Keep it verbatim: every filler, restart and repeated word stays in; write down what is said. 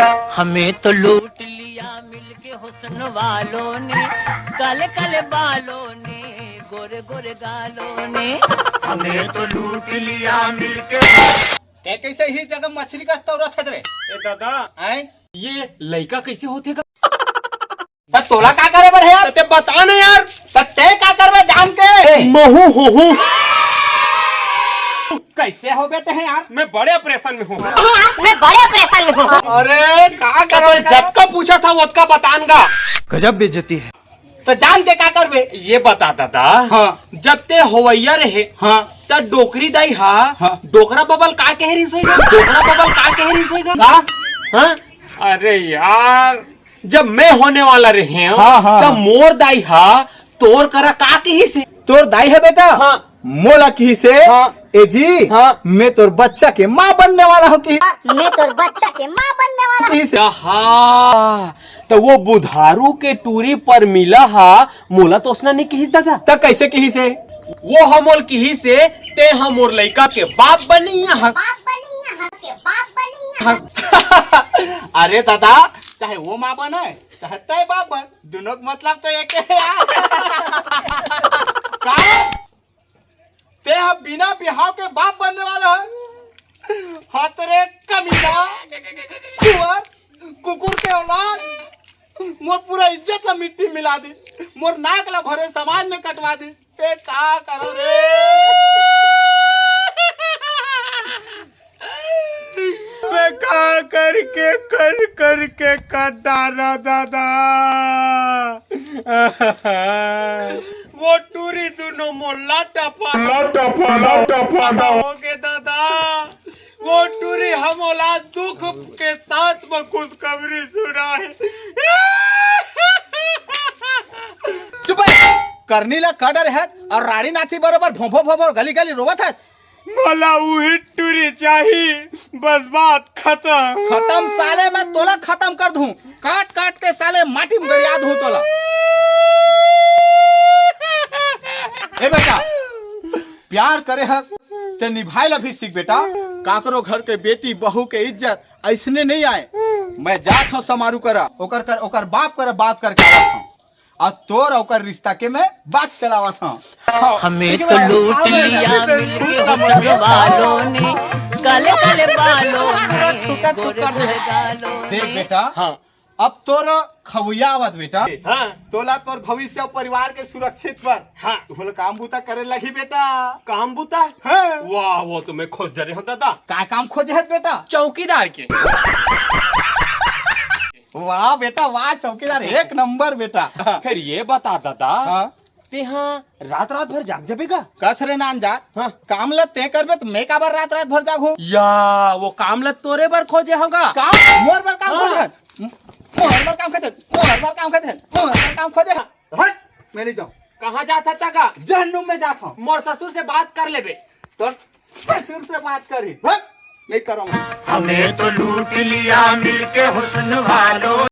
हमें तो लूट लिया मिलके हुस्न वालों ने, काले काले बालों ने, गोरे गोरे गालों ने। हमें तो लूट लिया मिलके। ते कैसे ही जगह मछली का तौरत है रे? ए दादा, आए? ये लइका कैसे होथे गा? त तोला का करे बर हे यार? ते बता ना यार। त ते का करबे जान के? महू होहू। कैसे होबे ते हे यार? मैं बड़े ऑपरेशन में हूँ। मैं बड़े ऑपरेशन में हूँ। अरे का तो करबे? जतका पूछा था ओतका बतान गा। गजब बेइज्जती है। त जान के का करबे? ये बता दादा। हाँ। जब ते होवैया रहे, हाँ। त डोकरी दाई हा, हाँ। डोकरा बबल का कह रही सोएगा? डोकरा बबल का कह रही सोएगा? का? हाँ? अरे यार, जब मैं होने वाला रहे हूँ, हाँ, हाँ, तब हाँ। मोर दाई हा तोर करा का कहिस हे? तोर दाई हे बेटा? हाँ। मोला कहिस हे, हाँ। ए जी, हाँ। मैं तोर बच्चा के माँ बनने वाला हूँ कि मैं तोर बच्चा के माँ बनने वाला हूँ। कहिस हे। आहा, त वो बुधारू के टूरी परमिला हा मोला तो ओसना नहीं कहिस दादा। त कैसे कहिस हे? वो हमोल कहिस हे, ते हमोर लइका के बाप बनिया हस। बाप बनिया हस, के बाप बनिया हस। अरे दादा, चाहे वो माँ बने, चाहे तय बाप बन, दोनों के मतलब तो एक है यार। का? ते ह बिना बिहाव के बाप बनने वाला है? हत रे कमीना, सुअर, कुकुर के औलाद, मोर पूरा इज्जत ला मिट्टी मिला दी, मोर नाक ला भरे समाज में कटवा दी। ते का करो रे? मैं का करके, कर करके काट डारा दादा। वो टूरी दोनों मोला टपा, टपा, टपा, टपा। हो गे दादा। वो टूरी हमोला दुख के साथ में खुशखबरी सुनाए। चुप है। करनी ला का डरे हस अउ राड़ी नाथी बरोबर भोंभो भोंभो गली गली रोवत हस। मोला उही टूरी चाही, बस बात खतम। खतम साले, मैं तोला खतम कर दूं, काट काट के साले माटी में गड़िया दूं तोला। ए बेटा, प्यार करे हस ते निभाए ला भी सीख बेटा। काकरो घर के बेटी बहू के इज्जत अइसने नहीं आए। मैं जात हूँ समारू करा, ओकर कर, ओकर बाप करा बात करके आवत हूँ। अउ तोर ओकर रिश्ता के मैं बात चलावत हूँ। हमें तो लूट लिया मिलके हुस्न वालों ने, काले काले बालों ने, गोरे गोरे गालों ने। देख बेटा, हाँ। अब तोर खवैया आवत बेटा। हाँ। तोला तोर भविष्य अउ परिवार के सुरक्षित बर, हाँ। तुमन काम बूता करे लगही बेटा। काम बूता? हाँ। वाह, वो तो मैं खोज रहे हूँ दादा। का काम खोजे हस बेटा? चौकीदार के। वाह बेटा वाह, चौकीदार एक नंबर बेटा। फिर ये बता दादा, हाँ। तेहा रात रात भर जाग जबे का? कस रे नान जा। हाँ। काम ल ते करबे त मैं काबर रात रात भर जागहूं? या, वो काम ल तोरे बर खोजे हंव गा। काम? मोर बर काम हाँ। खोजे हस? मोर बर काम खोजे हस? मोर बर काम खोजे हस? मोर बर काम खोजे हस? हट, मैं नहीं जाऊं। कहाँ जात हस त का? जहन्नुम में जात हूँ। मोर ससुर से बात कर लेबे। तोर ससुर से बात करी। हट, नहीं करूंगा। हमें तो लूट लिया मिलके हुस्न वालों